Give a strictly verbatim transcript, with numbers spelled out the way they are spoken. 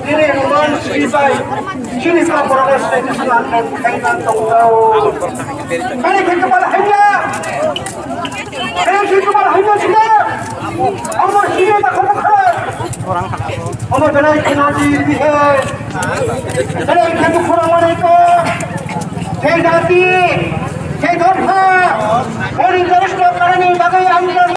Chini Roman swibai, chini kaporok stai chwla khaina tongtao. Bani khe kwpal hamya, bani khe kwpal hamya chwla. Omo chini ta khomo kha. Omo belai kheno di di he. Belai khe khorang mane ko. He jati, he dopha. Ori jaristo karani bagai ang